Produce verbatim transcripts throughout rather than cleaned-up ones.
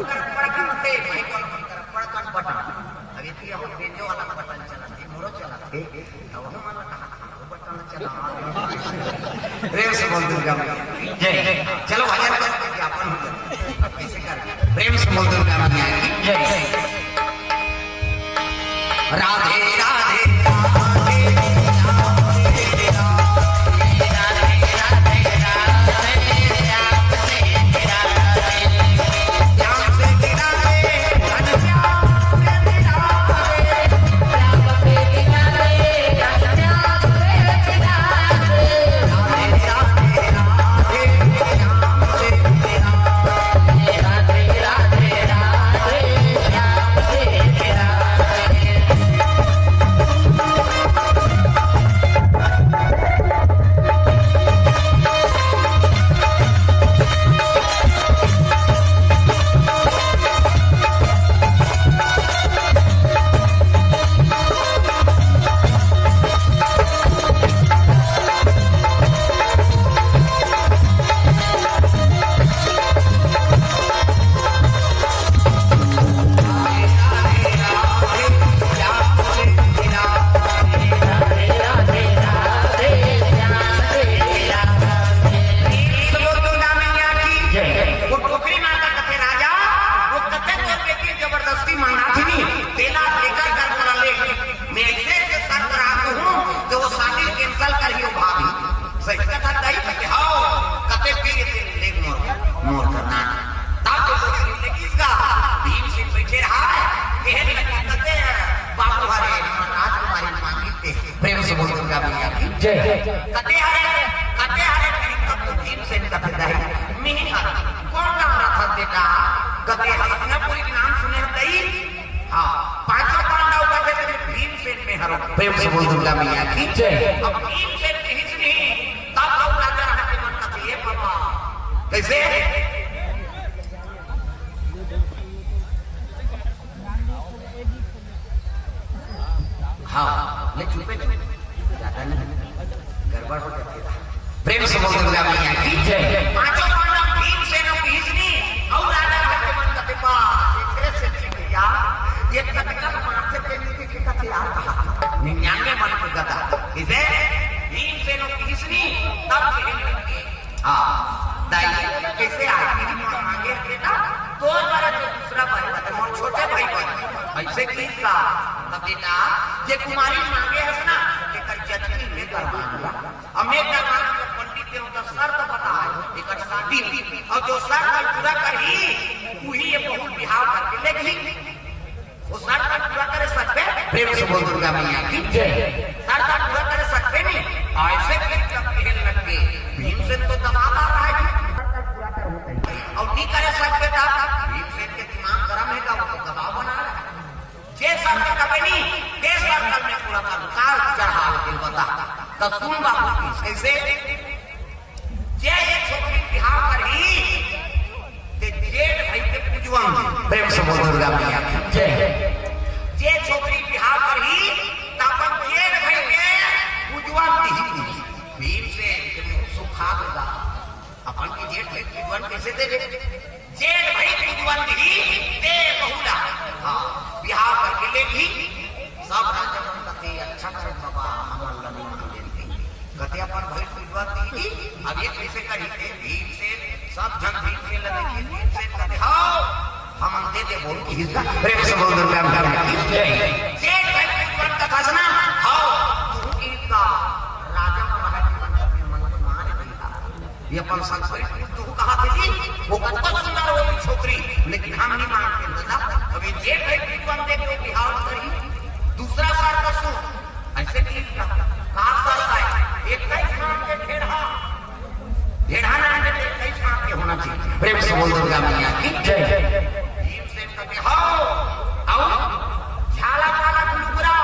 बड़कन ते, भाई, कौन बड़कन? बटन। अभी तो ये बेंजो वाला बटन चला थे, मोरो चला थे। तो वो मन कहा, वो बटन चला। प्रेम से बोल दुर्गा मैया की जय। चलो भजन कर, विज्ञापन हो गया। अब कैसे कर? प्रेम से बोल दुर्गा मैया की जय। राधे राधे। वो टोकरी माता कथे राजा, वो कथे तोर बेटी जबरदस्ती मांगा थी नी, तेला लेकर कर बोला ले। मैं ऐसे ऐसे शर्त रहा हूँ कि वो शादी cancel कर ही वो भाभी। सही कथा दाई कथे, "हाओ, कते पीर के ले मोर, मोर करना।" तब तो वो लेकिस का भीम से बैठे रहा है, कहने लगे, "कते बाबू हरे, हमार राजकुमारी मांगी ते।" प्रेम से बोल दुर्गा मैया की जय। कते हरे, कते हरे, तब तो भीम से कथे दाई, "मिही हरे, कौन काम रहा था बेटा?" कते हस्तिनापुरी के नाम सुने हैं दाई? हाँ, पांचों पांडव कथे थे भीमसेन में हरो। प्रेम से बोल दुर्गा मैया की जय। अब भीमसेन के हिस नहीं, तब और राजा रहा के मन कथे, "ये बाबा।" कैसे? हाँ, ले चुपे ले। ज्यादा नहीं। गड़बड़ हो जाती है। प्रेम से बोल दुर्गा मैया की जय। पांचों पांडव भीमसेन अउ भीष्मी अउ राजा रहा के मन कथे, "बस, एकरे से ठीक भैया, ये कटकट माथे पे नीचे के कथे यार कहा, निन्यानवे मन के गदा।" इसे भीमसेन अउ भीष्मी तब कहने लगे, "हाँ, दाई, कैसे आए? मेरी माँ मांगे थे ना, दो बार तो दूसरा बार बता, मोर छोटे भाई बन।" ऐसे की का? तो बेटा, जे कुमारी मांगे हस ना, एकर जचनी में करवा दिया। अमे दरबार के पंडित देव का शर्त बताए, एकर शादी में। अउ जो शर्त पूरा करही, उही ये बहू बिहाव करके लेगही। वो शर्त पूरा करे सकबे? प्रेम से बोल दुर्गा मैया की जय। शर्त पूरा करे सकबे नहीं? ऐसे फिर जब कहने लग गए, भीमसेन तो दबाव आ रहा है जी। शर्त पूरा कर होते हैं। अउ नहीं करे सकबे तब भीमसेन के दिमाग गरम है का, वो तो दबाव बना रहा है। जे शर्त कबे नहीं, जे शर्त में पूरा कर, उतार चढ़ाव के बता। तो सुन बाबू की, कैसे? जे ये छोकरी बिहाव करही, ते जेठ भाई के पूजवन दे। प्रेम से बोल दुर्गा मैया की जय। जे छोकरी बिहाव करही, त अपन जेठ भाई के पूजवन दे। भीमसेन के मुंह सुखा देगा। अपन के जेठ भाई पूजवन कैसे देबे? जेठ भाई पूजवन दे, ते बहुला। हाँ, बिहाव करके लेगही। सब राजा मन कथे, "अच्छा करे बाबा, हमन ला नहीं मांगे थे।" कथे अपन भाई पूजवन दे, अब ये कैसे करही ते? भीमसेन, सब झन भीमसेन ला देखिए, भीमसेन कथे, "हाओ, हमन दे दे बोल की हिस्सा।" प्रेम से बोल दुर्गा मैया की जय। जेठ भाई पूजवन कथा सुना, "हाओ, तू की का राजा मन रहा, मन कथे, मन मार भैया।" ये अपन संस्कृत में तू कहा थे जी, वो बहुत सुंदर होती छोकरी, लेकिन हम नहीं मानते दादा। अभी जे भाई विद्वान देख के बिहाव करी, दूसरा सार का सुन, ऐसे नहीं का, का सार का है? इक्कीस साल के ढेढ़ा, ढेढ़ा नाम के इक्कीस साल के होना चाहिए। प्रेम से बोल दुर्गा मैया की जय। भीमसेन का बिहाव, आओ, झाला पाला लुगरा।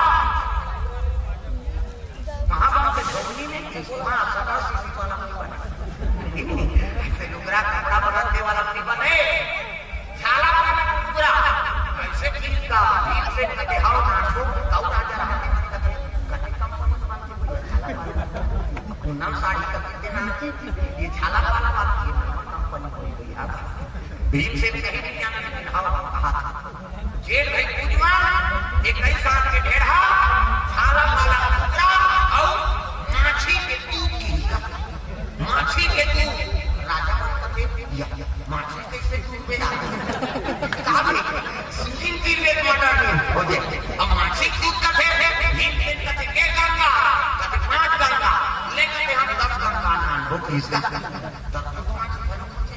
कहाँ बात है? झोली में? वहाँ सदा शिशु वाला नहीं बने। ऐसे लुगरा कपड़ा बनाने वाला नहीं बने। झाला वाला लुगरा। ऐसे ठीक का, भीमसेन का बिहाव नाचो, गौ राजा रहा है, कटे कम समझ पाते हुए झाला वाला। पूनम साड़ी का कितने नाम? ये झाला वाला बात, ये नाम का भीमसेन कहीं नहीं जाना, लेकिन हवा कहा था। जेठ भाई पूजवा, इक्कीस हाथ के ढेढ़ा, छाला माला मुद्रा, और माछी के दूध की हिया। माछी के दूध, राजा मन कथे, "या, माछी कैसे दूध में आती है?" कहा भाई, "सीलिंग की में मटर में हो जाए।" अब माछी के दूध कथे, भीमसेन कथे, "के गंगा?" कथे, "पांच गंगा।" ले कथे, "हम दस गंगा नान हो किसका?" दस गंगा माछी भरो कथे,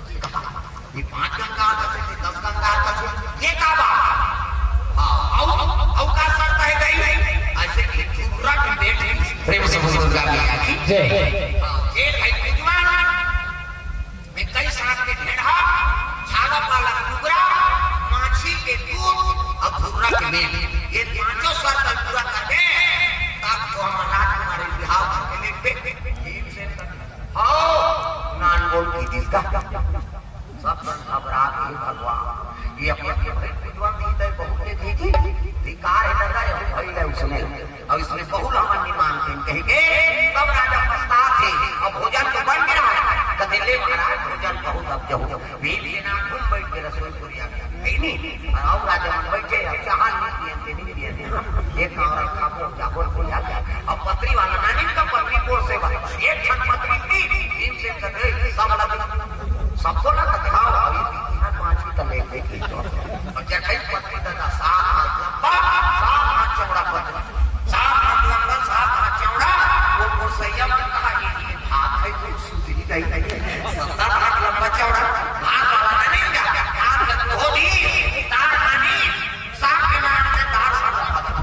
ये पांच गंगा कथे, दस गंगा कथे, ये का बात? हाँ, अउ, अउ का शर्त है गई? ऐसे कि दूसरा भी बैठ प्रेम से बोल दुर्गा मैया की जय। हाँ, जेठ भाई पूजवा, इक्कीस हाथ के ढेढ़ा, छाला पाला कुबरा, माछी के दूध और भुर्रा के मेल, ये पांचों शर्त पूरा कर दे, तब तो हम राजकुमारी बिहाव करके लेते। भीमसेन का, हाँ, नान बोल की दिल का। सब जन घबरा गे, "हे भगवान, ये अपन के भाई पूजवा दी तय बहुत ले दी थी, धिकार है दादा, ये भाई ले उसने, और इसने बहुल हमन नहीं मानते," कहि के सब राजा पछतात हे। अब भोजन तो बन गया है, कथे, "ले महाराज, भोजन बहुत अब जहू।" भीमसेना घूम बैठ के रसोई पुरिया में, है नहीं? और राजा मन बैठे, अब चाहा नहीं पिए, नहीं पिए, नहीं। एक औरत खाबो, जाबो, पुरिया गया। अब पत्री वाला, नानी का पत्री पोर से बा। एक ठन पत्री थी, भीमसेन कथे, "सब लग सबको ना दिखाओ, अभी भी इहाँ पाँच की तो लेके की तो।" और जब कहीं पत्नी दादा सात हाथ लंबा, सात हाथ चौड़ा पत्नी, सात हाथ लंबा, सात हाथ चौड़ा, वो पुरसैया में कहा, "ये, ये हाथ है, कोई सुधरी नहीं, नहीं है। सत्तर हाथ लंबा चौड़ा, हाथ वाला नहीं क्या? हाथ लंबा हो दी, तार मानी, सात के नाम से तार सात लंबा था।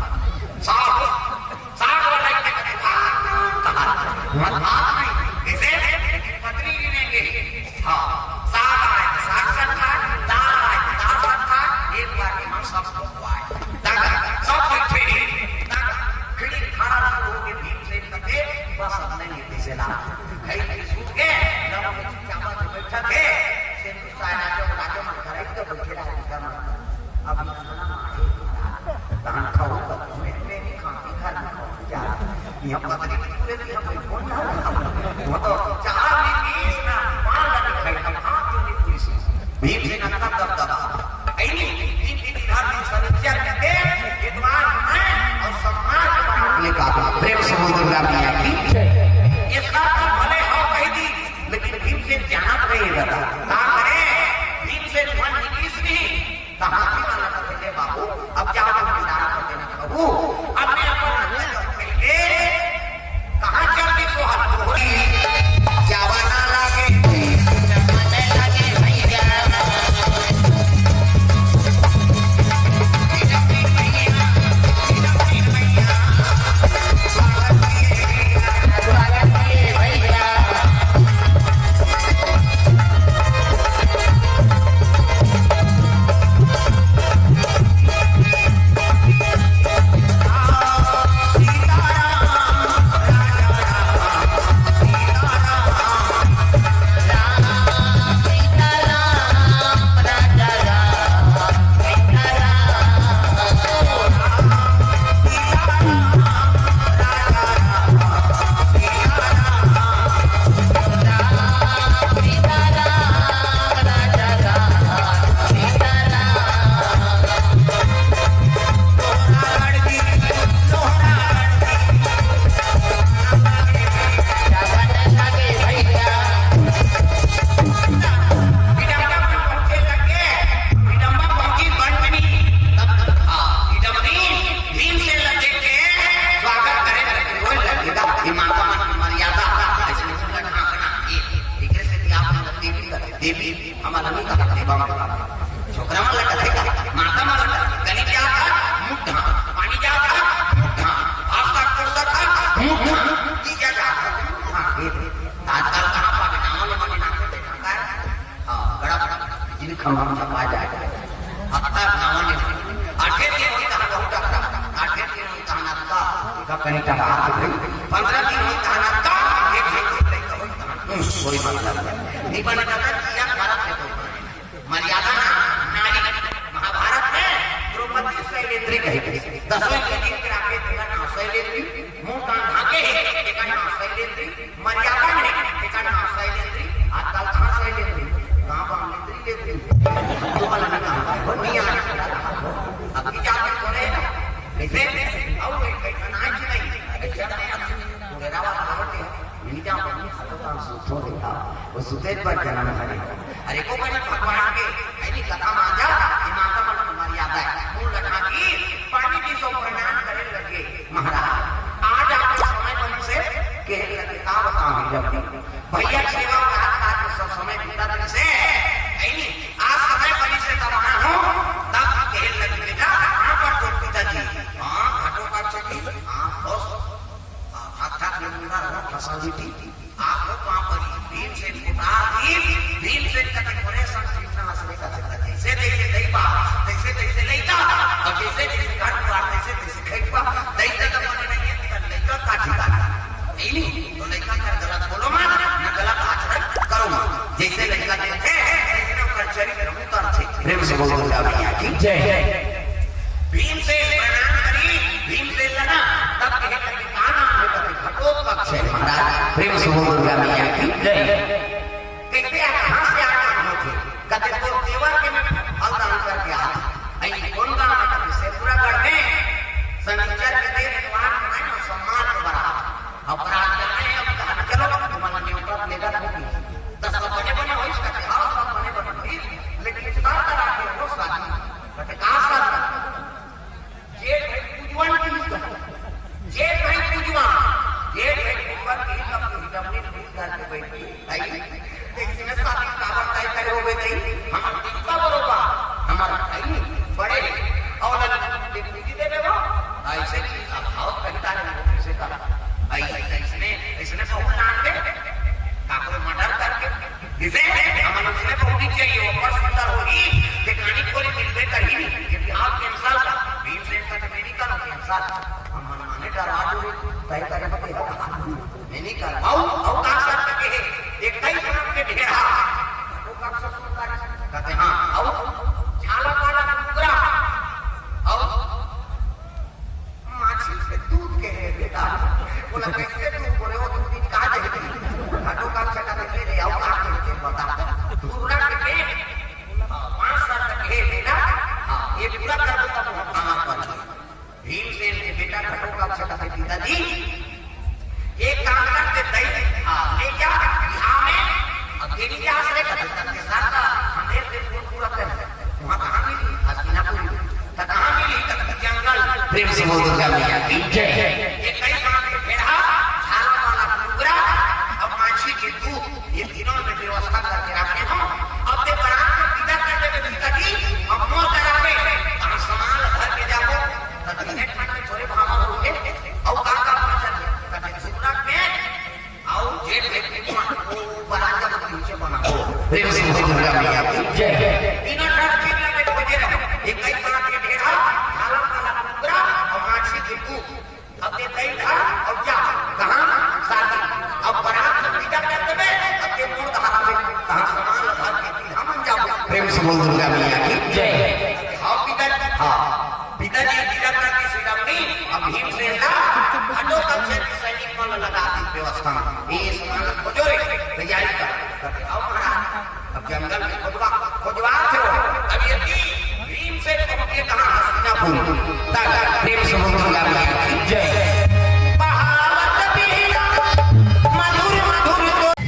सात।" साग वाला इतने कटे, "आ, आ, आ, मत आ, नहीं।" इसे पत्नी भी नहीं गई। हाँ, साग आए तो साग साग खाए, दाल आए तो दाल साग खाए, एक बार में हम सबको खुआए। ताकि सब बैठे ही, ताकि खिड़ी खाना शुरू हो गए, भीमसेन कथे, बस अब नहीं लेते से ना। खाई पी सूत गए, लव में चुपचाप से बैठा थे, से दूसरा राजा, राजा मन कराई तो बैठे रहा, राजा मन। अब इतना मारे, तहन खाओ, मैं, मैं नहीं खाऊंगी, घर में खाऊंगी, जा। ये पता नहीं पूरे दिन हम कोई फोन ना, वो तो चार में बीस ना, पान लगे खाई, हम हाथ तो नहीं पूरी सी। भीमसेन का दबदबा। ऐनी, तीन दिन इधर, दिन शनिचर के दिन, इतवार में और सोमवार के बाद। ये बात प्रेम से बोल दुर्गा मैया की। ये सब तो भले हो कह दी, लेकिन भीमसेन जानत नहीं रहता। का करे? भीमसेन मन निकलिस नहीं। त हाथी मन ला कथे, "ले बाबू, अब जाओ तुम भंडारा कर देना प्रभु, अब मैं अपन अंदर कहीं के कहाँ चल दी सोहर तोहरी जावा ना लागे।" स्वागत करे, रोए लगे, माता मन के मर्यादा, अइसने उनका ढांकना, ये, एकरे से कि आप लोग देवी करते, देवी, हमन नहीं कहते, देवा में कहते। छोकरा मन ला कथे का, माता मन ला कथे, गली जात हा, मुठ ढांक, पानी जात हा, मुठ ढांक, भात साग परोसत हा, मुठ ढांक, तीजा जात हा, मुठ ढांक, ये, आजकल कहाँ पावे, नाम ले मने नाम ले देखा का है? हाँ, बड़ा, बड़ा, बड़ा, जिन खंभा में छपा जाए। हत्ता नावा ने, आठे दिन होई तहाँ बहुत टकरा, आठे दिन होई तहाँ नत्ता, का कहीं टकरा के भाई, पंद्रह दिन होई तहाँ नत्ता, एक दिन होई तहाँ, हम्म, कोई मतलब नहीं। नहीं बने दादा, किया खराब है कोई। मर्यादा ना, नारी, महाभारत में द्रौपदी शैलेंद्री कही गई। दसों के दिन के राखे तेरा नाम शैलेंद्री, मुंह कान ढांके है, तेरा नाम शैलेंद्री, मर्यादा में, एकर नाम शैलेंद्री, आजकल कहाँ शैलेंद्री? वो सुते पर जन्म धरे। अरे को बने भगवान के, अरे कथा मांजा, ये माता मन के मर्यादा है। मुंह लगा के पानी की सो प्रणाम करे लगे। महाराज, आज आपको समय बन से कहे लगे, का बताऊं जब भी भैया सेवा में हाथ काट के सब समय बीता दिन से, अरे आज समय बनी से तब आया हूँ, तब कहे लगे, बेटा, कहाँ पर तो पिताजी? हाँ, घटोत्कच जी, हाँ, बस, हाँ, हाथ हाथ में मुंडा रहो, फंसा दी थी। आपको पाँव पड़ी, भीमसेन को डाल दी, भीमसेन का तो बड़े संग भीमसेन हंसने का चलता, जैसे तैसे दई बा, तैसे तैसे लइका, और जैसे तैसे घर द्वार, तैसे तैसे खइबा, दई तक बने नहीं है, तब लइका का ठिकाना। नहीं, नहीं, तो लइका का गलत बोलो मत, न गलत आचरण करो मत। जैसे लइका देखे, तैसे ओकर चरित्र उतरथे। प्रेम से बोल दुर्गा मैया की जय। भीमसेन प्रणाम करी, भीमसेन लगा, तब कहे लगे, "का नाम है?" कहे, "घटोत्कच है महाराज।" प्रेम से बोल दुर्गा मैया की जय। कैसे आ, कहाँ से आ काम होथे? कहे, "तो देवर के मैं फल दान करके आ।" अई कौन गाँव में? कहे, "सेतुरागढ़ में, शनिचर के दिन एतवार के मैं सम्मान के बराबर। अब रात जाने, अब कहा, चलो, तुम्हारा न्योता लेकर होगी।" तो सब बने बने होइस, कहे, "हाँ, सब बने बने होइस, लेकिन शर्त राखे हो शादी।" कहे, "का शर्त?" जेठ भाई पूजवन की, जेठ भाई पूजवा, जेठ भाई पूजवन की, तब तो हितमनी पूज करके बैठी। आई, देखिए ना, शादी काबर तय करे हो गई थी, हमार दिखता बरोबर, हमार भाई बड़े, और पूजी देवे वो, ऐसे नहीं, अब आओ कहीं तारे हो, कैसे का? आई, ऐसने, ऐसने कहूँ लान दे, काकरो मर्डर करके, इसे हमन उसने बहुत ही चाहिए, वो बड़ सुंदर होही, ठिकानी खोली मिलबे करही नहीं, ये बिहार कैंसल का, भीमसेन का तो मेडिकल कैंसल, हम मनमाने डरा दो, तय करे होते हैं, मैं नहीं कर पाऊँ, और का शर्त के है, इक्कीस लाख के ढेरा, वो कब से सुनता है? कहते, "हाँ, और झाला वाला कुकरा, और माछी के दूध के है बेटा।" बोला, "कैसे दूध?" बोले, "वो दूध बीज का दे दी।" घटोत्कच का दे दे, "आओ, का दे दे, बता।" दूसरा के दे, हाँ, पाँच साल तक ये बेटा, हाँ, ये पूरा कर दो, तब हम कहाँ पर हैं? भीमसेन के बेटा घटोत्कच का दे, "पिताजी, एक काम करते, दई, हाँ, ले जा, बिहाव में, अब देवी के आश्रय का दे, तब के साथ का, हम एक दिन पूरा करते हैं।" वहाँ कहाँ मिली? हस्तिनापुर में। तो कहाँ मिली? तो जंगल। प्रेम से बोल दुर्गा मैया की जय। ये कई सामान के भेड़ा, झाला वाला कुकरा, अब माछी के दूध, ये तीनों में व्यवस्था करके रखे हो। अब ते बरात को विदा कर देवे, पिताजी, अब मोर करावे, हम सामान भर के जाबो, तो दिने ठंड में थोड़े भावा होंगे, और का का पहुंचल, तो सुगना में आओ, जेठ भाई, वो बरात जब पीछे बना हो। प्रेम से बोल दुर्गा मैया की जय। बिना डर के लगे खोजे रहो। ये कई साल के ढेरा, झाला वाला कुकरा और माछी के दूध। अब ये कई घर और जा, कहाँ शादी। अब बरात से विदा कर देवे, अब ये मोर धारा में, कहाँ सामान भर के पीढ़ा मन जाओ। प्रेम से बोल दुर्गा मैया की जय। हाँ, पिता, हाँ। पिताजी विदा कर दी श्री राम ने, अब भीमसेन ला, घटोत्कच से सैनिक मन लगा दी व्यवस्था में। ये सामान खोजो रे, तैयारी कर, कर आओ महाराज। अब जंगल में खोजवा, खोजवा थे वो। अब ये थी, भीमसेन पहुंचे कहाँ? हस्तिनापुर। तक प्रेम से बोल दुर्गा मैया की जय। बहावत बीड़ा, मधुर मधुर तो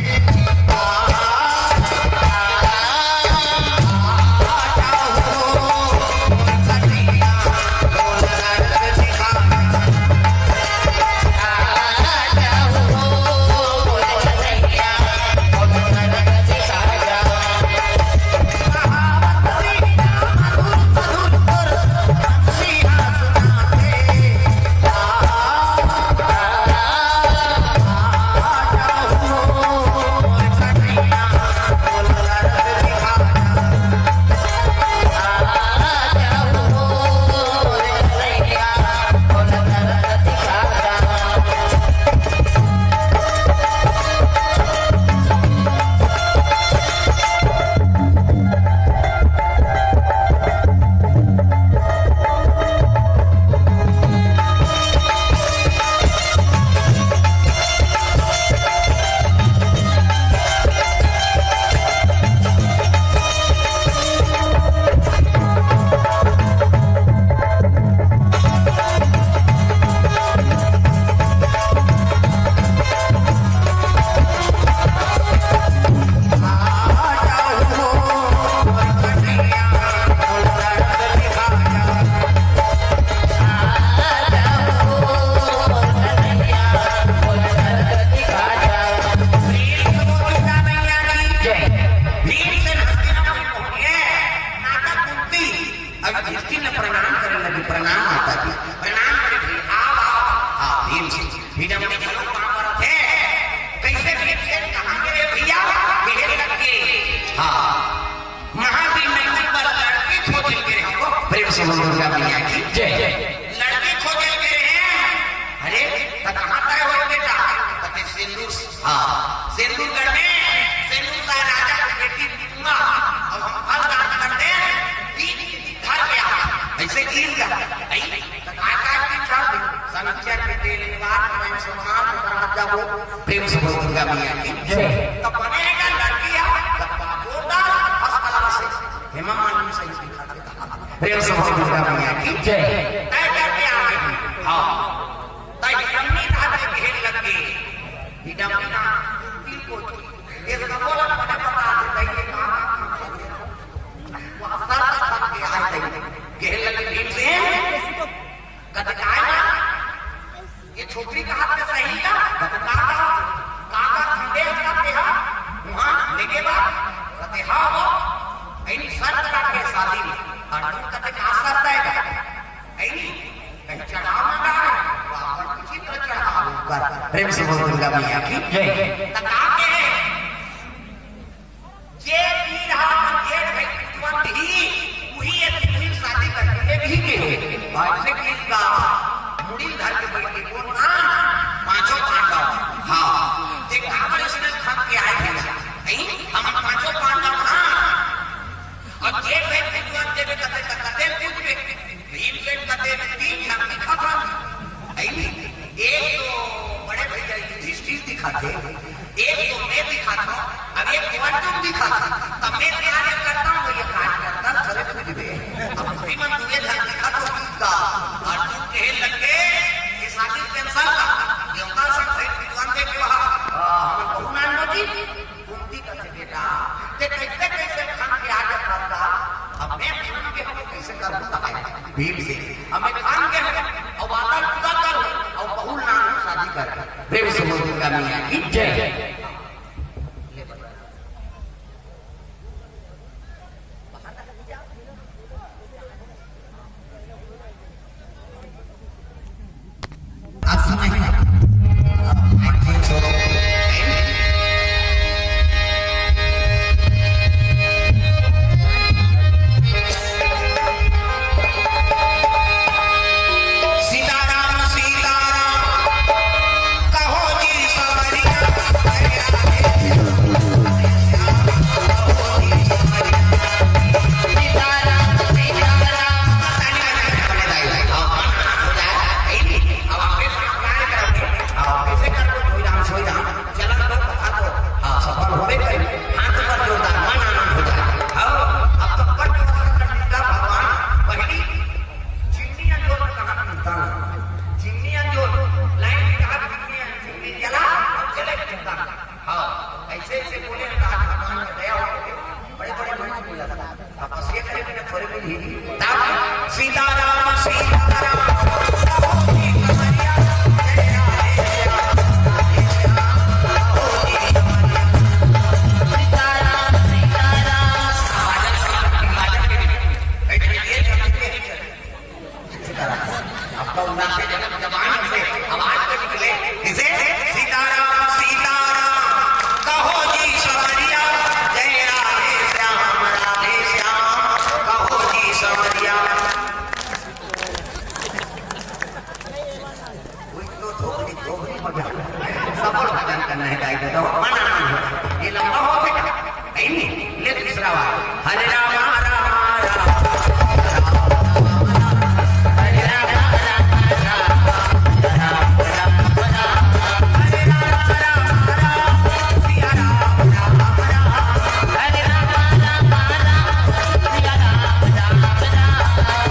दुर्गा मैया की जय। लड़की खोजे गे हे। अरे, त कहाँ तय होय बेटा? कथे सिंदूर, हाँ, सिंदूर गढ़ में सिंदूर शाह राजा के बेटी पूनम, अब हम फल दान कर दे, तीन घर पे आ, ऐसे गिर गया। आई, त काय काय तीन चार दिन, शनिचर के दिन, इतवार के दिन, सोमवार के दिन जाबो। प्रेम से बोल दुर्गा मैया की जय। त बने हे का लड़की हे, त जोरदार first class हे, हेमा मालिनी सही दिखा थे। प्रेम से बोल दुर्गा मैया की जय। तय करके आ गए। हाँ। तय हिरण्य धार के घेर लग गए। हिरण्य ना, बिल्कुल। ये सबो ला बने बता दे, तय ये काम। वो असर का सब के आए तय। घेर लगे भीमसेन। कथे काय ना? ये छोकरी का हाथ में सही का? तो का का, का का संदेश का तेहा? वहाँ लेके बा, कथे हाँ वो, ऐनी शर्त रखे शादी में। अर्जुन कथे का शर्त हे का? ऐनी कहीं चढ़ाव ना डाले, वो अपन विचित्र चढ़ाव कर। प्रेम से बोल दुर्गा मैया की जय। त का के? जे पीढ़ा मन जेठ भाई कुटुंब ही, उही ये तीन शादी करके भी के हो। भाई से की का मुड़ी धर के बैठ के बोल ना, पांचों पांडव। हाँ, जे काबर इसने खन के आए थे, नहीं, हम पांचों पांडव ना। और जेठ भाई कुटुंब देवे कते, कते पूछबे। भीमसेन कथे में तीन झन दिखत हन। अई, एक तो बड़े भैया युधिष्ठिर दिखत हे, एक तो मैं दिखत हूँ, अब एक तो अर्जुन दिखत हे। तब मैं कार्य करता हूँ, ये कार्य करता हूँ, चले कुछ भी। अब तुम मन दुए झन दिखत हो, का अर्जुन कहे लगे, ये शादी cancel का, देवता सब भाई विद्वान देख के वहाँ, आ, हम बहू नान जी, कुंती कथे, "बेटा, ते कैसे, कैसे खान के आगे करता? अब मैं खान के हम कैसे करूँगा?" भीम से, "अब मैं खान के हम, अब वादा पूरा कर, अब बहुल नाम शादी कर।" प्रेम से बोल दुर्गा मैया की जय। आप सुनाइए। सीताराम, सीताराम, कहो जी सवरिया। हाँ, ऐसे ऐसे बोले हैं, आज भगवान का दया हो, बड़े बड़े मंच मिला था। आप बस ये करें कि थोड़े मिल ही। तब सीताराम, सीताराम, कहो जी कमरिया, जय राधे श्याम, राधे श्याम, कहो जी कमरिया। सीताराम, सीताराम। आपका उल्लास है, जब जबान से आवाज तो निकले, इसे सीताराम, सीताराम, कहो जी सवरिया, जय राधे श्याम, राधे श्याम, कहो जी सवरिया। कोई तो थोड़ी, थोड़ी मजा। सफल भजन करना है, गाई दे दो, मन आनंद हो। ये लंबा हो गया। नहीं, नहीं, ले दूसरा वाला। हरे रामा, रामा, रामा, हरे रामा, रामा, रामा, राम, राम, राम, हरे रामा, रामा, रामा, सिया राम, राम, राम, हरे रामा, रामा, रामा, सिया राम, राम, राम,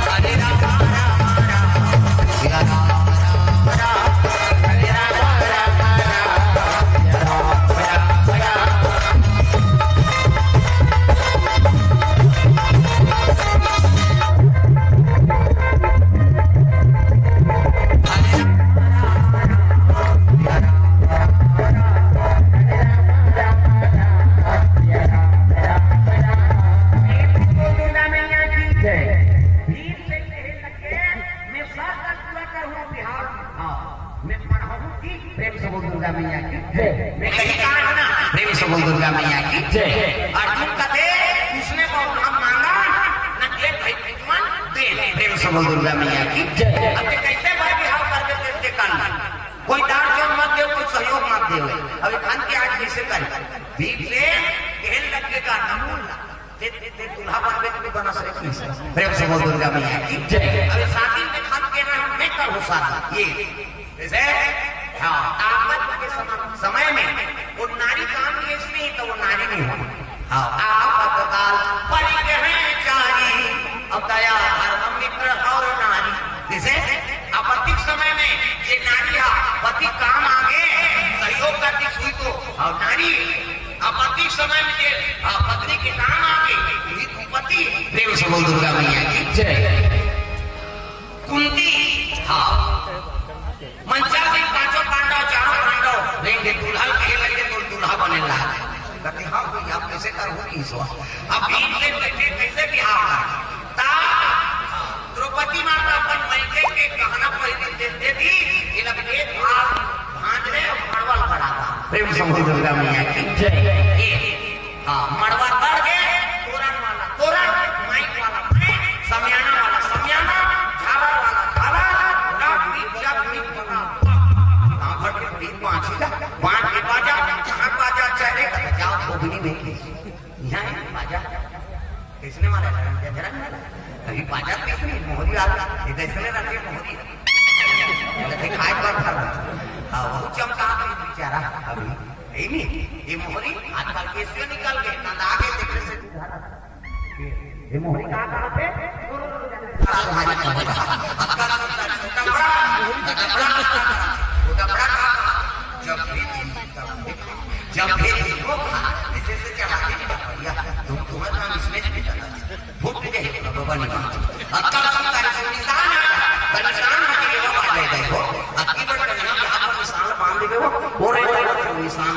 हरे रामा, रामा, रामा, सिया राम, राम, राम, हरे रामा, रामा, रामा, सिया राम, राम, राम। मैं सब तक पूरा करूँ बिहार में। हाँ, मैं पढ़ाऊँ जी, प्रेम से बोल दुर्गा मैया की जय। मैं कहीं कहा है ना, प्रेम से बोल दुर्गा मैया की जय। अर्जुन कथे, उसने को हम मांगा, न दे भाई विद्वान, दे, प्रेम बोल दुर्गा मैया की जय। अब ये कैसे भाई बिहाव कर देते थे कान में? कोई दान चोर मत दे, कोई सहयोग मत दे। अब ये खान के आज कैसे करे? भीम से कहने लग के कान में बोल रहा। ते, ते, ते दूल्हा बनबे तो भी बना सके नहीं सर। प्रेम से बोल दुर्गा मैया की जय। अब ये शादी में खान के ना हम नहीं कर हो शादी। ये जैसे, हाँ, ताकत के सम-, समय में वो नारी काम ये इसलिए तो वो नारी नहीं हो। हाँ, आपतकाल परिग्रह चारी, अब दया धर्म मित्र और नारी। जैसे आपत्ति के समय में ये नारी हा पति काम आगे सहयोग करती सुई को, और नारी आपत्ति के समय में ये, हाँ, पत्नी के काम आगे वही तो पति। प्रेम से बोल दुर्गा मैया की जय। कुंती, हाँ, मंचल दिन पांचों पांडव, चारों पांडव रेंगे दुल्हन के लगे तो दूल्हा बने ला। कहते, "हाँ भैया, आप कैसे कर हो नहीं सो?" अब भीम से कहते, "कैसे बिहाव है?" ता द्रौपदी माता अपन मैके के गहना पहने दे, दे दी, ये लग एक भाग भांज ले और मड़वल खड़ा था। प्रेम से बोल दुर्गा मैया की जय। ये हाँ, मड़वा बढ़ गए, तोरण वाला तोरण, माइक वाला माइक, समियाना वाला समियाना, झालर वाला झालर, राग बीच जग बीच बना। हाँ, भर के बीच बांची जा, बांट के बाजा, कहाँ बाजा चले, जाओ भोगनी में की। यहाँ है बाजा। किसने मारा है? धरम वाला। अभी बाजा किसने? मोहरी वाला। ये तो इसने रखे मोहरी। बोले, "दिखाई पर था।" हाँ, वो चमका बेचारा अभी। है नहीं? ये मोहरी आजकल कैसे निकल गए, ना आगे देखने से ये मोहरी कहाँ, कहाँ पे? आजकल सुनता है, सुनता बड़ा, बड़ा, बड़ा, बड़ा, बड़ा, जब भी, जब भी वो खा, ऐसे से चला के भैया, तुम, तुम्हें तो हम इसमें से निकाला। फूट गए, बाबा ने कहा। आजकल सुनता है, निशान है, निशान है कि वो आ जाएगा वो। अबकी बार कहीं हम यहाँ पर निशान बांध देंगे वो, वो रहेगा निशान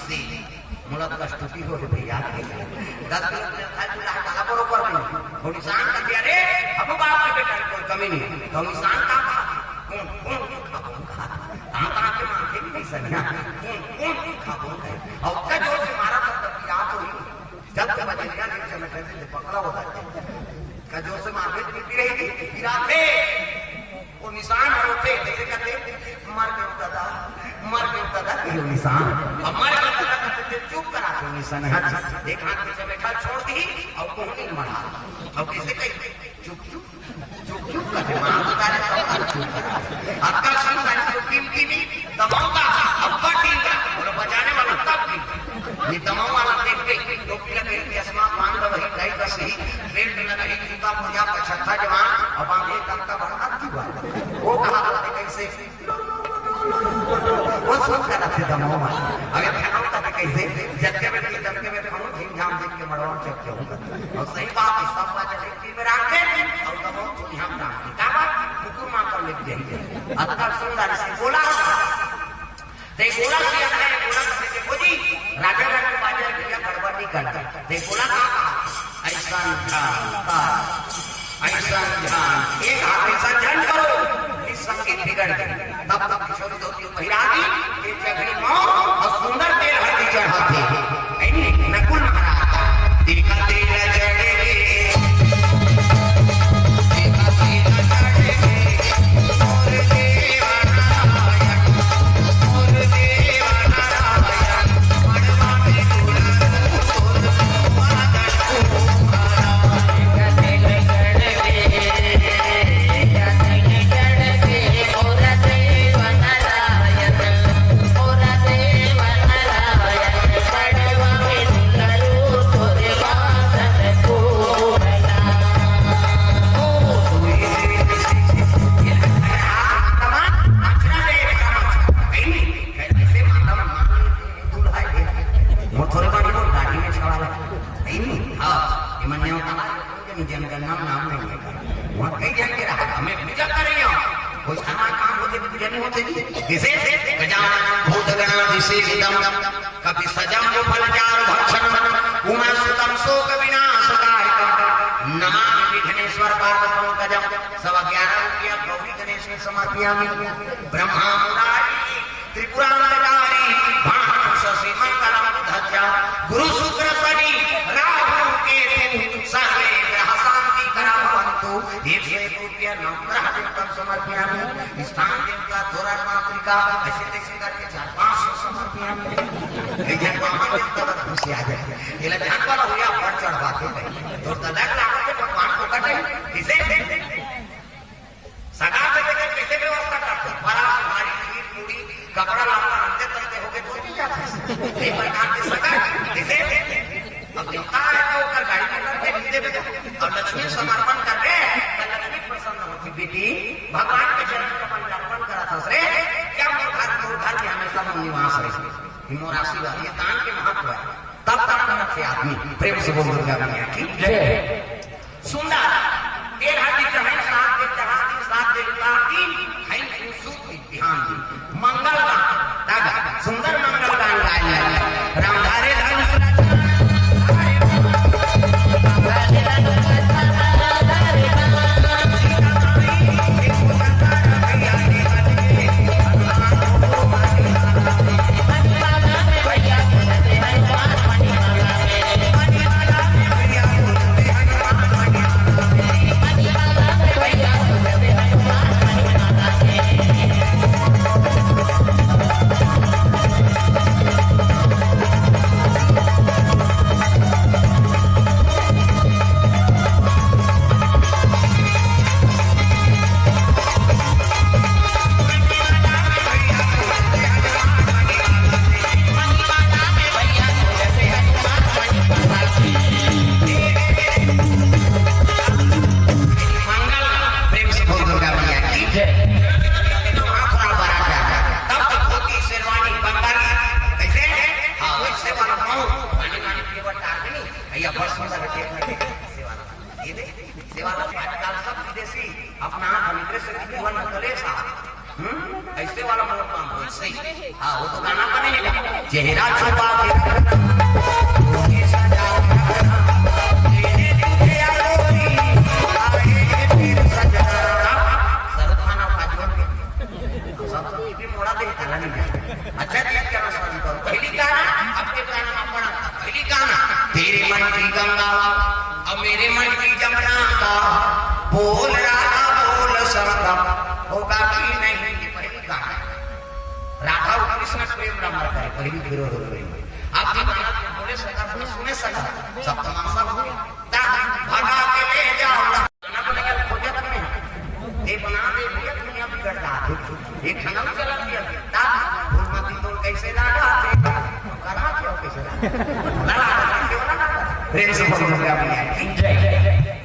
से। मोला तो कस्तूरी हो रे भैया। दस किलो के खाए पूरा हटाला बरोबर नहीं। वो निशान कर दिया रे, अब बाप के बेटा कोई कमी नहीं। तो निशान का था? कौन, कौन, कौन खा, कौन खा? कहाँ, कहाँ के मारते भी नहीं सर यहाँ। कौन, कौन, कौन खा, कौन खाए? और क्या जोर से मारा था तब की रात हुई। जब तक बजरिया नहीं चला करते थे, पकड़ा होता था। क्या जोर से मारते पीटी रही थी, फिर आते। वो निशान होते, कैसे कहते? मर गए दादा, मर गए दादा, ये निशान। अब मर गए दादा कहते थे, चुप करा के निशान है। एक हाथ पीछे बैठा छोड़ दी, और कोहनी मरा। अब कैसे कही? चुप, चुप, चुप, चुप करके मार बता रहे, तब तक चुप करा। अक्का सुन रहा है, टिम टिमी, दबाऊंगा, अब्बा टीम का, और बजाने वाला तब भी। ये दबाऊं वाला देख के, टोपी लगे, चश्मा, पान का वही, टाई का सही, बेल्ट लगा ही, जूता, मोजा, पछत्ता जवान, अब आगे दम का बढ़ा की बात। वो कहा करते कैसे? वो सुन कर रखे दमाओ मार। अबे खाना होता था कैसे? जब के बैठ के, जब के बैठ खाऊं, झीम झाम देख के मरवाऊं, जब के होगा। और सही बात है, सब बात है, फिर में रख दे, और दमाओ तो यहाँ ना। क्या बात? कुकुर मार कर लेके जाइए। अतका सुंदर से बोला। ते बोला कि अपने बोला कि देखो जी, राजा घर के बाजार भैया गड़बड़ नहीं करना। ते बोला कहाँ कहाँ? ऐसा ध्यान, ऐसा ध्यान, एक हाथ ऐसा ध्यान करो, इस संगीत बिगड़ गए। तब तक किशोरी धोती पहिरा दी, ये जगड़ी मौत और सुंदर तेल हल्दी चढ़ाते। है नहीं? नकुल महाराज का। देखा तेल चढ़ गए, देखा तेल चढ़ गए, और देवा नारायण। दूल्हा है, मोर थोड़े बाड़ी मोर दाढ़ी में छवाला। नहीं, नहीं, हाँ, ये मन नहीं होता ना, जनगणना में नाम नहीं है। वहाँ कई जन के रहा, हमें पूजा कर रही हो। कोई हमारा काम होते, पूजा नहीं होते जी। किसे? गजानन भूतगणादिसेवितम, कपि सजम फलचार भक्षण, उमा सुतम शोक विनाशकारिकम, नमामि विघ्नेश्वर पाद पंकजम। सवा ग्यारह रुपया गौरी गणेश में समर्पियामि। ब्रह्मा मुरारी त्रिपुरांतकारी, भानु शशि मंगलम ध्वजा, गुरु शुक्र शनि राहु केतु, सर्वे ग्रह शांति करा भवंतु। एक सौ एक रुपया ऐसे तैसे करके चार पाँच सौ समर्पिया। ये जब बाहर में अंदर घुस आ जाए, ये ला जान वाला हुआ, बढ़ चढ़ बात है। तो तदक लागत है भगवान को कटे, इसे सगा से लेकर कैसे व्यवस्था करते हैं? बड़ा सुपारी, खीर, पूरी, कपड़ा लत्ता, अंते तंते हो गए तो भी जाते हैं। ये प्रकार के सगा, इसे अब देवता है तो ओकर गाड़ी में करके नहीं देवे। और लक्ष्मी समर्पण कर रहे हैं, तो लक्ष्मी प्रसन्न होती, "बेटी, भगवान के चरण कमल में अर्पण करा था रे, क्या मोर घर, मोर घर में हमेशा मोर निवास रहे।" ये मोर आशीर्वाद, ये दान के महत्व है। तब तब से आदमी प्रेम से बोल दुर्गा मैया की जय। सुंदर, तेरह दिन चढ़े, सात दिन चढ़ा, तीन सात दिन उतार, तीन खैन सूत दिन, बिहान दिन। मंगल गान, दादा, सुंदर मंगल गान गाए। राम धारे धनुष रचना, धारे मंगल, प्रेम से बोल दुर्गा मैया की जय। हाथ उड़ा बड़ा प्यारा। तब तो धोती, शेरवानी, बंगाली, कैसे? हाँ, वैसे वाला मऊ, पानी, पानी पीवर टार नहीं, भैया, बहुत सुंदर है, देखने के, वैसे वाला। ये दे, वैसे वाला, आजकल सब विदेशी, अपना हाथ निकले से जीवन में कलेश आ। हम्म? ऐसे वाला मोर काम हो, सही। हाँ, वो तो गाना बनेगा। चेहरा छुपा के रखना, मुझे सजा के रखना, तेरे दिल के आरोही, आए फिर सजना। शाहरुख खान और काजोल के। सब तो ये भी मोड़ा दे, गाना नहीं गाया। अच्छा, जी, क्या नाम शादी करो? पहली गाना, अब के गाना में बड़ा। पहली गाना, तेरे मन की गंगा, अब मेरे मन की जमुना का, बोल राधा, बोल सरगम, होगा कि नहीं? ये पहली गाना। राधा और कृष्ण प्रेम रमण करे, पहली फिर हो गई। आप जी गाना बोले सका, सुने, सुने सका, सब तमाशा हो गया। ता भगा के ले जाओ, गाना बनेगा, खोजत में। ये बना दे, भैया, दुनिया बिगड़ रहा है। एक खाना भी चला दिया। ता फूल मती तोड़ कैसे लगा थे? करा क्या कैसे लगा? लगा, कैसे वाला लगा? प्रेम से बोल दुर्गा मैया की जय।